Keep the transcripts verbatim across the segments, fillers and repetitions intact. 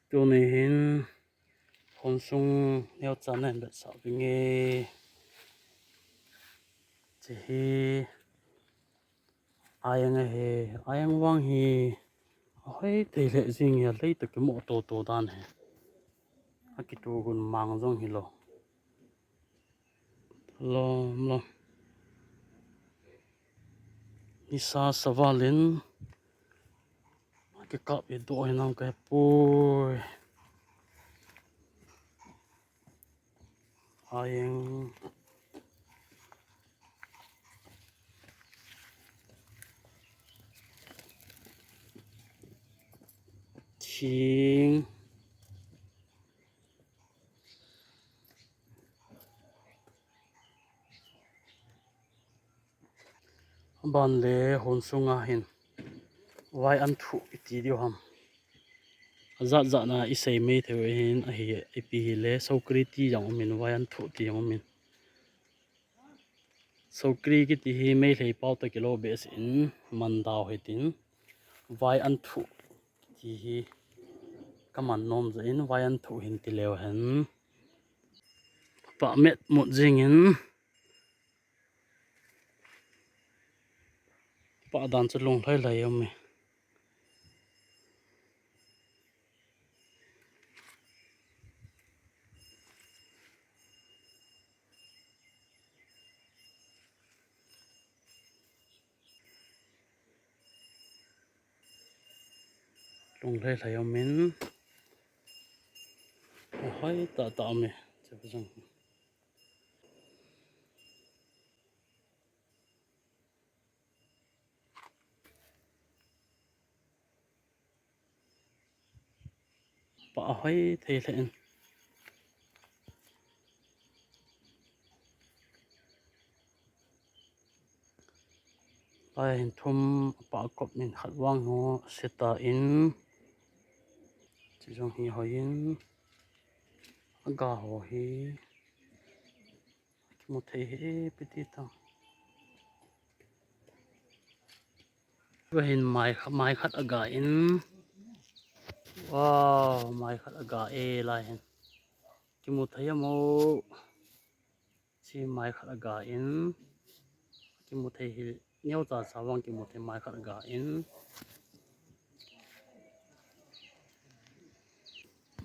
Tuni hin hon sung neocha na hin vetsah vinge. Hiche hi aiang ahi, aiang vang hi ahoi thei lheh jing hi, alei toh kimoh toto dan ahi. Akituh gun mang jong hilou. Lom lom. Nisa saval in akikap e, doh hinam kahepoi. Aiang. Thing. Aban le hon sunga hin vai an thuh iti diu ham. Ajat jat na isei mai thei u ahin, ahi, ipi hile sokri ti jong umin, vai an thuh ti jong umin. Sokri kiti hi Meitei pao toh kilou behseh in mandau hitin, vai an thuh kiti hi kaman nom jeh in vai an thuh hin ti leu hen. Pah met mut jingin. Pah dan chu lunglhai lhai um e. Lunglhai lhai um in. Ahoi tah tah um e. Chu jong. Pah ahoi thei lheh in. Lai hin thum apah kop in khat vang ho seta in. Chu jong hi hoi in. Aga ho hi. Kimu thei hi ipi ti tam. Vahin mai kha-, mai khat aga in. Wow, mai khat aga e lai hin. Kimu thei amo. Chi mai khat aga in. Kimu thei hi neocha cha vang kimu thei mai khat aga in.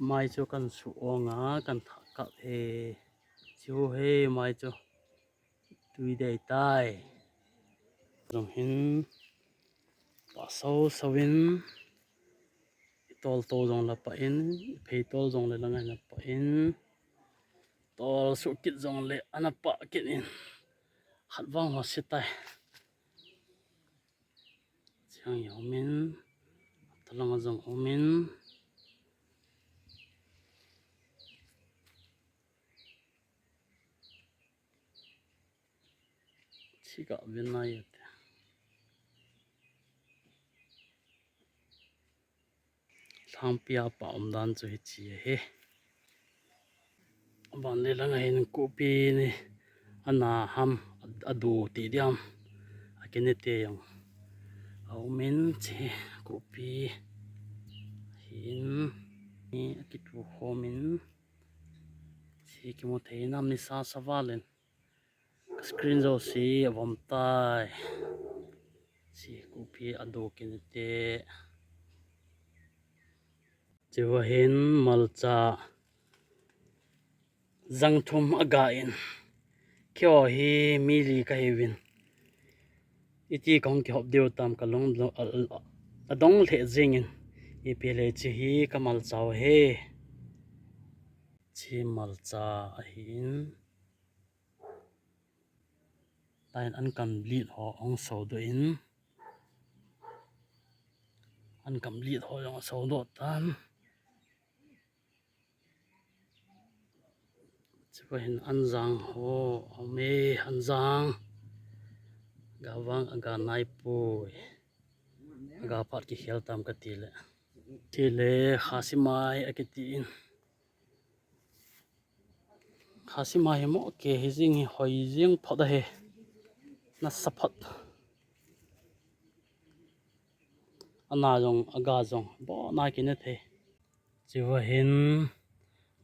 Mai chu kan su onga kan thah kap e. Chu he mai chu. Tui dei tai. Jong hin. Pah sau sau in. Tol to jong la pah in. Phei tol jong le lang la pah in. Tol su kit jong le ana pah kit in. Khat vang ho se tai. Chiang ya um in. Talang jong um in. Chika vinai ate. Lhangpia pah um dan chu hichi ahi. Aban le langa hin kopi ni ana ham adu ti diam. Akine te jong. Aum in chi kopi. Hin ni akitu khom in. Chi kimu thei nam ni sa sa valin. Screen jouse avom tai. Chi kopi adu kine te. Chua hin malcha jang thum aga in. Kio hi mi li kahiuvin. Iti kahung kihop diu tam kalung, a, a, adong lheh jingin. Ipi le chi hi kamalcha u ahi. Chi malcha ahin. Tain an kam lit ho hung sodoh in. An kam lit ho jong asodoh tan. Chua hin anjang ho, aume anjang. Ga vang aga naipoi. Aga phat kikhel tam kati le. Ti le khasi mai akiti in. Khasi mai hi mo ke hi jing hi hoi jing phot ahi. Nasa phot. Ana jong, aga jong, bo na kine thei. Tua hin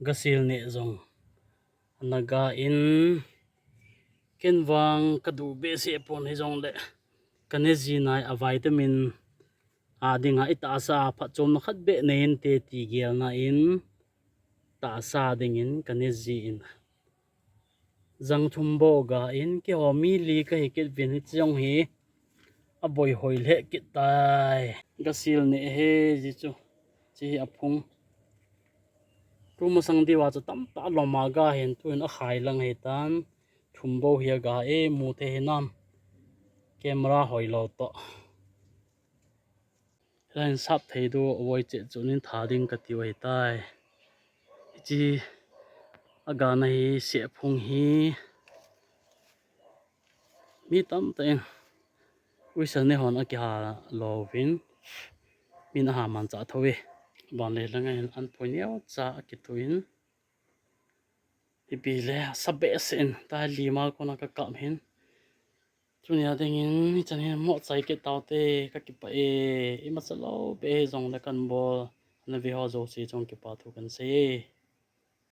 gasil neh jong ana ga in, ken vang kaduh behseh pon hijongle, kane ji nai a vitamin a dinga itahsa a phatchomna khat beh nei inte ti gelna in, tahsa dingin kane ji in. Jang thum bou ga in, keiho mi li kahi kit uvin, hiche jong hi aboi hoi lheh kit tai. Gasil neh hi ji chu, hiche hi aphung. Tumasang diuva chu tamtah lom a ga hin, tuin akhai lang hitan. Thum bou hi aga e, mu thei hinam. Camera hoilou toh. Hilai in sap thei diu avoi cheh chu nin tha ding katiu ahitai. Hiche aga na hi sehphung hi. Mi tamtah in uisal nei hon akiha louvin, min aha manchah thou e. Ban le langa hin anpoi neocha akituh in, ipi le asa behseh in, tahi lima kona kakap hin. Tunia dingin hichan hin moh chai kit taute, kakipah e. Imacha lou beh hijongle kan bol ana ve ho jouse chunga kipa thu kan sei e.